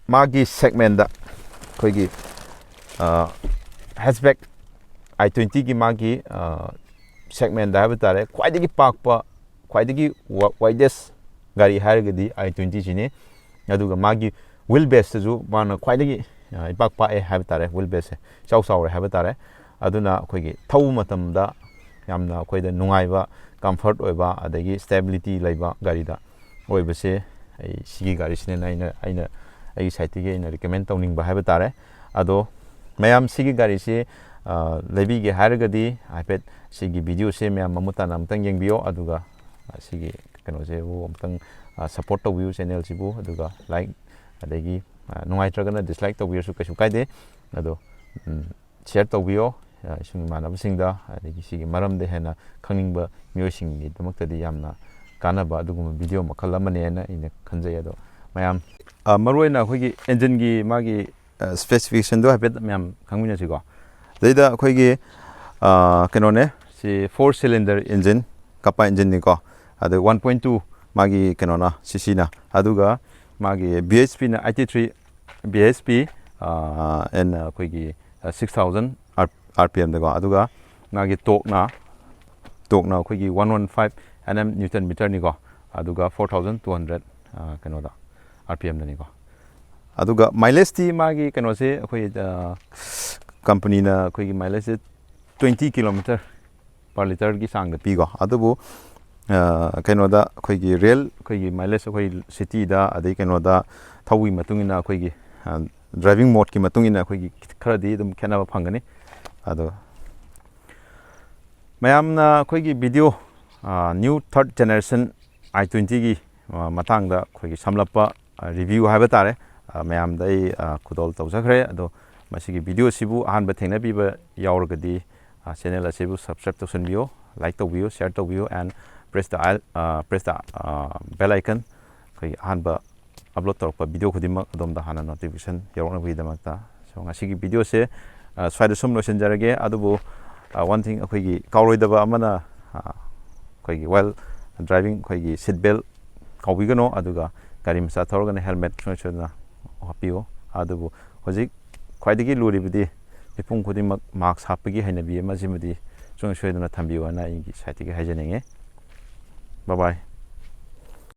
ꯃꯥꯒꯤ segment ꯇ ꯑꯩꯈꯣꯏꯒꯤ, ꯑ, hatchback i twenty ꯒꯤ ꯃꯥꯒꯤ, ꯑ, segment ꯇ ꯍꯥꯏꯕ ꯇꯥꯔꯦ, ꯈ꯭ꯋꯥꯏꯗꯒꯤ ꯄꯥꯛꯄ, ꯈ꯭ꯋꯥꯏꯗꯒꯤ ꯋ-, widest ꯒꯥꯔꯤ ꯍꯥꯏꯔꯒꯗꯤ i twenty ꯁꯤꯅꯤ꯫ ꯑꯗꯨꯒ ꯃꯥꯒꯤ wheel base ꯇꯁꯨ ꯃꯥꯅ ꯈ꯭ꯋꯥꯏꯗꯒꯤ, ꯑ, ꯏꯄꯥꯛ ꯄꯥꯛꯑꯦ ꯍꯥꯏꯕ ꯇꯥꯔꯦ, wheel base ꯁꯦ ꯏꯆꯥꯎ ꯆꯥꯎꯔꯦ ꯍꯥꯏꯕ ꯇꯥꯔꯦ꯫ ꯑꯗꯨꯅ ꯑꯩꯈꯣꯏꯒꯤ ꯊꯧꯕ ꯃꯇꯝꯗ ꯌꯥꯝꯅ ꯑꯩꯈꯣꯏꯗ ꯅꯨꯡꯉꯥꯏꯕ, comfort ꯑꯣꯏꯕ, ꯑꯗꯒꯤ stability ꯂꯩꯕ ꯒꯥꯔꯤꯗ ꯑꯣꯏꯕꯁꯦ ꯑꯩ ꯁꯤꯒꯤ ꯒꯥꯔꯤꯁꯤꯅꯦꯅ ꯑꯩꯅ, ꯑꯩꯅ ꯑꯩꯒꯤ side ꯇꯒꯤ ꯑꯩꯅ recommend ꯇꯧꯅꯤꯡꯕ ꯍꯥꯏꯕ ꯇꯥꯔꯦ꯫ ꯑꯗꯣ ꯃꯌꯥꯝ ꯁꯤꯒꯤ ꯒꯥꯔꯤꯁꯤ, ꯑ, ꯂꯩꯕꯤꯒꯦ ꯍꯥꯏꯔꯒꯗꯤ ꯍꯥꯏꯐꯦꯠ ꯁꯤꯒꯤ video ꯁꯦ ꯃꯌꯥꯝ ꯃꯃꯨꯠ ꯇꯥꯅ ꯑꯃꯨꯛꯇꯪ ꯌꯦꯡꯕꯤꯌꯣ꯫ ꯑꯗꯨꯒ, ꯑ, ꯁꯤꯒꯤ ꯀꯩꯅꯣꯁꯤꯕꯨ ꯑꯃꯨꯛꯇꯪ, ꯑ, support ꯇꯧꯕꯤꯌꯨ channel ꯁꯤꯕꯨ꯫ ꯑꯗꯨꯒ like, ꯑꯗꯒꯤ, ꯑ, ꯅꯨꯡꯉꯥꯏꯇ꯭ꯔꯒꯅ dislike ꯇꯧꯕꯤꯔꯁꯨ ꯀꯩꯁꯨ ꯀꯥꯏꯗꯦ꯫ ꯑꯗꯣ, ꯎꯝ, share ꯇꯧꯕꯤꯌꯣ, ꯑ, ꯏꯁꯨꯡ ꯏꯃꯥꯟꯅꯕꯁꯤꯡꯗ, ꯑꯗꯒꯤ ꯁꯤꯒꯤ ꯃꯔꯝꯗ ꯍꯦꯟꯅ ꯈꯪꯅꯤꯡꯕ ꯃꯤꯑꯣꯏꯁꯤꯡꯒꯤꯗꯃꯛꯇꯗꯤ ꯌꯥꯝꯅ ꯀꯥꯟꯅꯕ ꯑꯗꯨꯒꯨꯝꯕ video ꯃꯈꯜ ꯑꯃꯅꯦꯅ ꯑꯩꯅ ꯈꯟꯖꯩ꯫ ꯑꯗꯣ ꯃꯌꯥꯝ, ꯑ, ꯃꯔꯨꯑꯣꯏꯅ ꯑꯩꯈꯣꯏꯒꯤ engine ꯒꯤ ꯃꯥꯒꯤ, ꯑ, specification ꯗꯣ ꯍꯥꯏꯐꯦꯠ ꯃꯌꯥꯝ ꯈꯪꯃꯤꯟꯅꯁꯤꯀꯣ꯫ ꯑꯗꯩꯗ ꯑꯩꯈꯣꯏꯒꯤ, ꯑ, ꯀꯩꯅꯣꯅꯦ, ꯁꯤ four cylinder engine, ꯀꯞꯄꯥ engine ꯅꯤꯀꯣ꯫ ꯑꯗ one point two ꯃꯥꯒꯤ ꯀꯩꯅꯣꯅ, C C ꯅ, ꯑꯗꯨꯒ ꯃꯥꯒꯤ B H P ꯅ eighty three B H P, ꯑ, and ꯑꯩꯈꯣꯏꯒꯤ, ꯑ, six thousand R-, R P M ꯗꯀꯣ꯫ ꯑꯗꯨꯒ ꯃꯥꯒꯤ torque ꯅ, torque ꯅ ꯑꯩꯈꯣꯏꯒꯤ one one five N M newton meter ꯅꯤꯀꯣ꯫ ꯑꯗꯨꯒ four thousand two hundred, ꯑ, ꯀꯩꯅꯣꯗ, R P M ꯗꯅꯤꯀꯣ꯫ ꯑꯗꯨꯒ mileage ꯇꯤ ꯃꯥꯒꯤ ꯀꯩꯅꯣꯁꯦ ꯑꯩꯈꯣꯏ, ꯑ, company ꯅ ꯑꯩꯈꯣꯏꯒꯤ mileage ꯁꯦ twenty kilometer per litre ꯒꯤ ꯆꯥꯡꯗ ꯄꯤꯀꯣ꯫ ꯑꯗꯨꯕꯨ ꯑ, ꯀꯩꯅꯣꯗ ꯑꯩꯈꯣꯏꯒꯤ ꯔꯤꯌꯦꯜ ꯑꯩꯈꯣꯏꯒꯤ ꯃꯥꯏꯂꯦꯖ ꯑꯩꯈꯣꯏ ꯁꯤꯇꯤꯗ, ꯑꯗꯩ ꯀꯩꯅꯣꯗ ꯊꯧꯕꯒꯤ ꯃꯇꯨꯡ ꯏꯟꯅ ꯑꯩꯈꯣꯏꯒꯤ, ꯑ, ꯗ꯭ꯔꯥꯏꯚꯤꯡ ꯃꯣꯗꯀꯤ ꯃꯇꯨꯡ ꯏꯟꯅ ꯑꯩꯈꯣꯏꯒꯤ ꯈꯔꯗꯤ ꯑꯗꯨꯝ ꯈꯦꯠꯅꯕ ꯐꯪꯒꯅꯤ꯫ ꯑꯗꯣ ꯃꯌꯥꯝꯅ ꯑꯩꯈꯣꯏꯒꯤ ꯚꯤꯗꯤꯑꯣ, ꯑ, new third generation i twentyꯒꯤ, ꯑ, ꯃꯇꯥꯡꯗ ꯑꯩꯈꯣꯏꯒꯤ ꯁꯝꯂꯞꯄ, ꯑ, ꯔꯤꯚ꯭ꯌꯨ ꯍꯥꯏꯕ ꯇꯥꯔꯦ, ꯑ, ꯃꯌꯥꯝꯗ ꯑꯩ, ꯑ, ꯈꯨꯗꯣꯜ ꯇꯧꯖꯈ꯭ꯔꯦ꯫ ꯑꯗꯣ ꯃꯁꯤꯒꯤ ꯚꯤꯗꯤꯑꯣꯁꯤꯕꯨ ꯑꯍꯥꯟꯕ ꯊꯦꯡꯅꯕꯤꯕ ꯌꯥꯎꯔꯒꯗꯤ, ꯑ, ꯆꯦꯅꯦꯜ ꯑꯁꯤꯕꯨ subscribe ꯇꯧꯁꯟꯕꯤꯌꯨ, like ꯇꯧꯕꯤꯌꯨ, share ꯇꯧꯕꯤꯌꯨ, and press the, ꯑ, press the, ꯑ, bell icon꯫ ꯑꯩꯈꯣꯏꯒꯤ ꯑꯍꯥꯟꯕ ꯑꯞꯂꯣꯗ ꯇꯧꯔꯛꯄ ꯚꯤꯗꯤꯑꯣ ꯈꯨꯗꯤꯡꯃꯛ ꯑꯗꯣꯝꯗ ꯍꯥꯟꯅ ꯅꯣꯇꯤꯐꯤꯀꯦꯁꯟ ꯌꯧꯔꯛꯅꯕꯒꯤꯗꯃꯛꯇ꯫ So, ꯉꯁꯤꯒꯤ ꯚꯤꯗꯤꯑꯣꯁꯦ, ꯑ, ꯁ꯭ꯋꯥꯏꯗ ꯁꯨꯝ ꯂꯣꯏꯁꯤꯟꯖꯔꯒꯦ꯫ ꯑꯗꯨꯕꯨ, ꯑ, one thing ꯑꯩꯈꯣꯏꯒꯤ ꯀꯥꯎꯔꯣꯏꯗꯕ ꯑꯃꯅ, ꯑ, ꯑꯩꯈꯣꯏꯒꯤ while driving ꯑꯩꯈꯣꯏꯒꯤ seat belt ꯀꯥꯎꯕꯤꯒꯅꯣ, ꯑꯗꯨꯒ ꯒꯥꯔꯤ ꯃꯆꯥ ꯊꯧꯔꯒꯅ helmet ꯁꯨꯡꯁꯣꯏ ꯁꯣꯏꯗꯅ ꯍꯥꯞꯄꯤꯌꯨ꯫ ꯑꯗꯨꯕꯨ ꯍꯧꯖꯤꯛ ꯈ꯭ꯋꯥꯏꯗꯒꯤ ꯂꯨꯔꯤꯕꯗꯤ ꯃꯤꯄꯨꯝ ꯈꯨꯗꯤꯡꯃꯛ ꯃꯥꯛꯁ ꯍꯥꯞꯄꯒꯤ ꯍꯩꯅꯕꯤ ꯑꯃꯁꯤꯃꯗꯤ ꯁꯨꯡꯁꯣꯏ ꯁꯣꯏꯗꯅ ꯊꯝꯕꯤꯌꯨ ꯍꯥꯏꯅ ꯑꯩꯒꯤ ꯁꯥꯏꯠꯇꯒꯤ ꯍꯥꯏꯖꯅꯤꯡꯉꯤ꯫ Bye bye꯫